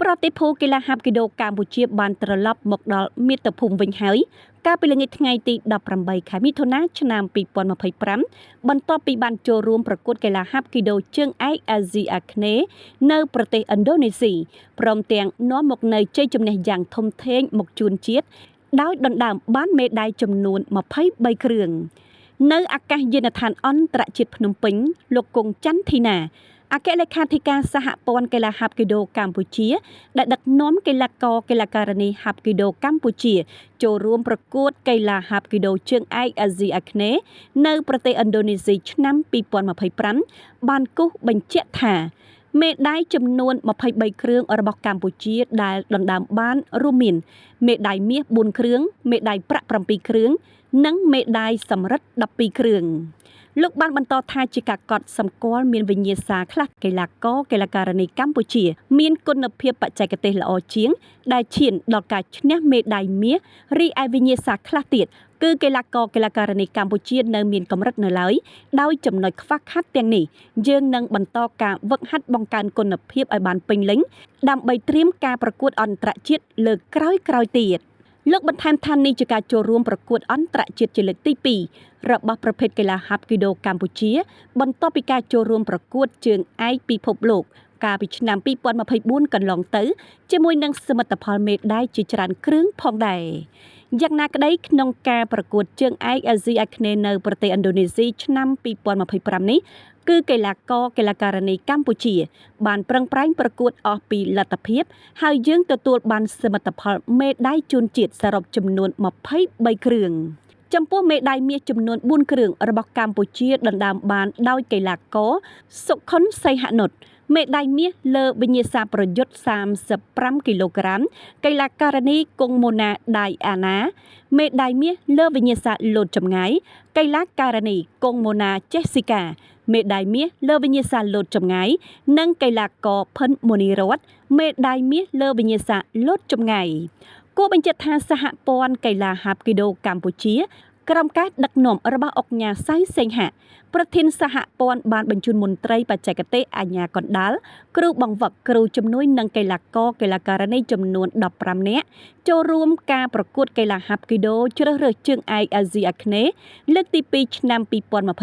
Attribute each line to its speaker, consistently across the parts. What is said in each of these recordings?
Speaker 1: ប្រតិភូកីឡាហាប់គីដូកម្ពុជាបានត្រឡប់មកដល់មាតុភូមិវិញហើយកាលពីល្ងាចថ្ងៃទី18ខែមិថុនាឆ្នាំ2025បន្ទាប់ពីបានចូលរួមប្រកួតកីឡាហាប់គីដូជើងឯកអាស៊ីអាគ្នេយ៍នៅប្រទេសឥណ្ឌូនេស៊ីព្រមទាំងនាំមកនូវជ័យជំនះយ៉ាងធំធេងមកជូនជាតិដោយដណ្ដើមបានមេដាយចំនួន23គ្រឿងនៅអាកាសយានដ្ឋានអន្តរជាតិភ្នំពេញលោកគង់ច័ន្ទធីណាអគ្គលេខាធិការសហព័ន្ធកីឡាហាប់គីដូកម្ពុជាដែលដឹកនាំកីឡាករកីឡាការិនីហាប់គីដូកម្ពុជាចូលរួមប្រកួតកីឡាហាប់គីដូជើងឯកអាស៊ីអាគ្នេយ៍នៅប្រទេសឥណ្ឌូនេស៊ីឆ្នាំ2025បានគូសបញ្ជាក់ថាមេដាយចំនួន23គ្រឿងរបស់កម្ពុជាដែលដណ្ដើមបានរួមមានមេដាយមាស4គ្រឿងមេដាយប្រាក់7គ្រឿងនិងមេដាយសំរឹទ្ធ12គ្រឿងលោកបានបន្តថាជាការកត់សម្គាល់មានវិញ្ញាសាខ្លះកីឡាករកីឡាការិនីកម្ពុជាមានគុណភាពបច្ចេកទេសល្អជាងដែលឈានដល់ការឈ្នះមេដាយមាសរីឯវិញ្ញាសាខ្លះទៀតគឺកីឡាករកីឡាការិនីកម្ពុជានៅមានកម្រិតនៅឡើយដោយចំណុចខ្វះខាតទាំងនេះយើងនឹងបន្តការវឹកហាត់បង្កើនគុណភាពឲ្យបានពេញលេញដើម្បីត្រៀមការប្រកួតអន្តរជាតិលើកក្រោយៗទៀតលោកបន្ថែមថានេះជាការចូលរួមប្រកួតអន្តរជាតិជាលើកទី2របស់ប្រភេទកីឡាហាប់គីដូកម្ពុជាបន្ទាប់ពីការចូលរួមប្រកួតជើងឯកពិភពលោកកាលពីឆ្នាំ2024កន្លងទៅជាមួយនឹងសមិទ្ធផលមេដាយជាច្រើនគ្រឿងផងដែរយ៉ាងណាក្តីក្នុងការប្រកួតជើងឯកអាស៊ីអាគ្នេយ៍នៅប្រទេសឥណ្ឌូនេស៊ីឆ្នាំ2025នេះគឺកីឡាករកីឡាការិនីកម្ពុជាបានប្រឹងប្រែងប្រកួតអស់ពីលទ្ធភាពហើយយើងទទួលបានសមិទ្ធផលមេដាយជូនជាតិសរុបចំនួន23គ្រឿងចំពោះមេដាយមាសចំនួន4គ្រឿងរបស់កម្ពុជាដណ្ដើមបានដោយកីឡាករសុខុនសីហនុតមេដាយមាសលើវិញ្ញាសាប្រយុទ្ធ35គីឡូក្រាមកីឡាការិនីគង់ម៉ូណាដៃអាណាមេដាយមាសលើវិញ្ញាសាលោតចម្ងាយកីឡាការិនីគង់ម៉ូណាជេស៊ីកាមេដាយមាសលើវិញ្ញាសាលោតចម្ងាយនិងកីឡាករផិនមូនីរតមេដាយមាសលើវិញ្ញាសាលោតចម្ងាយគួរបញ្ជាក់ថាសហព័ន្ធកីឡាហាប់គីដូកម្ពុជាក្រោមការដឹកនាំរបស់ឧកញ៉ាសៅសេងហៈប្រធានសហព័ន្ធបានបញ្ជូនមន្ត្រីបច្ចេកទេសអាជ្ញាកណ្ដាលគ្រូបង្វឹកគ្រូជំនួយនិងកីឡាករកីឡាការិនីចំនួន15នាក់ចូលរួមការប្រកួតកីឡាហាប់គីដូជ្រើសរើសជើងឯកអាស៊ីអាគ្នេយ៍លើកទី2ឆ្នាំ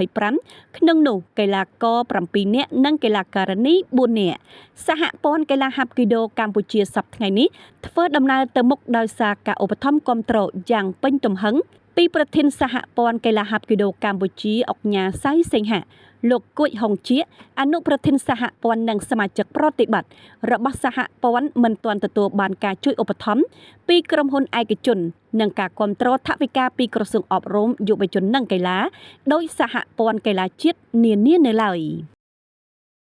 Speaker 1: 2025ក្នុងនោះកីឡាករ7នាក់និងកីឡាការិនី4នាក់សហព័ន្ធកីឡាហាប់គីដូកម្ពុជាសប្តាហ៍ថ្ងៃនេះធ្វើដំណើរទៅមុខដោយសារការឧបត្ថម្ភគាំទ្រយ៉ាងពេញទំហឹងពីប្រធានសហព័ន្ធកីឡាហាប់គីដូកម្ពុជាឧកញ៉ាសៅសេងហៈលោកគួចហុងជាអនុប្រធានសហព័ន្ធនិងសមាជិកប្រតិបត្តិរបស់សហព័ន្ធមិនទាន់ទទួលបានការជួយឧបត្ថម្ភពីក្រុមហ៊ុនឯកជននិងការគាំទ្រថវិកាពីក្រសួងអប់រំយុវជននិងកីឡាដោយសហព័ន្ធកីឡាជាតិនានានៅឡើយ។